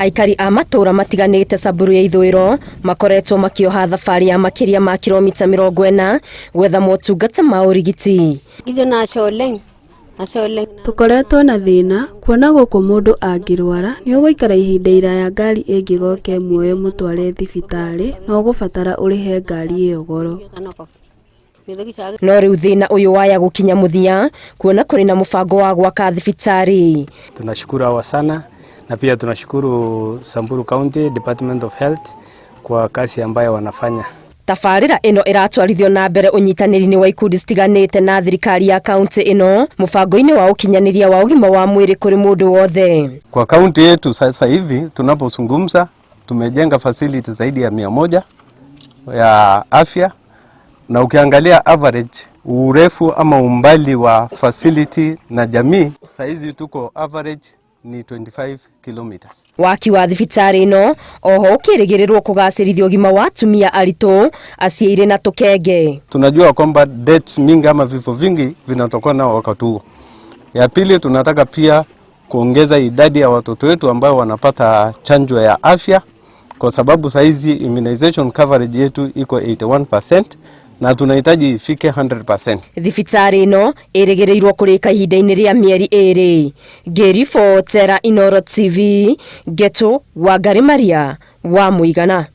Aikari a matũra matiganĩte Samburu ya ithũĩro makoretwo makĩoha thabarĩ ya makĩria ma kilomita 40 gwetha motungata ma ũrigiti. Kijo na ashe oleng, ashe oleng. Tũkoretwo na thĩna kuona gũkũ mũndũ angĩrwara nĩ ũgũikara ihinda iraya ngari ĩngĩgoka ĩmuoye ĩmũtware thibitarĩ na ũgũbatara ũrĩhe ngari ĩyo goro. No rĩu thĩna ũyũ waya gũkinya mũthia kuona kũrĩ na mũbango wa gwaka thibitarĩ. Tunashukuru hawa sana na pia tunashukuru Samburu County Department of Health kwa kazi ambayo wanafanya. Tabarĩra ĩno ĩratwarithio na mbere ũnyitanĩri-inĩ wa ikundi citiganĩte na thirikari ya kaunti ĩno mũbango-inĩ wa ũkinyanĩria wa ũgima wa mwĩrĩ kũrĩ mũndũ wothe. Kwa kaunti yetu sasa hivi tunapozungumza, tumejenga facility zaidi ya 100 ya afya, na ukiangalia average urefu ama umbali wa facility na jamii, saizi tuko average ni 25 kilometers. Waki wa thibitarĩ ĩno oho ũkĩrĩgĩrĩrwo kũgacĩrithia ũgima wa atumia aritũ aciairĩ na tũkenge. Tunajua kwamba deaths mingi ama vifo vingi vinatokana na wakati huo. Ya pili, tunataka pia kuongeza idadi ya watoto wetu ambao wanapata chanjo ya afya, kwa sababu saizi immunization coverage yetu iko 81% na tunahitaji ifike 100%. Thibitarĩ ĩno ĩrĩgĩrĩirwo kũrĩka ihinda-inĩ rĩa mĩeri 2. Ngĩribotera Inooro TV, Ngetu Wangari Maria wa Mũigana.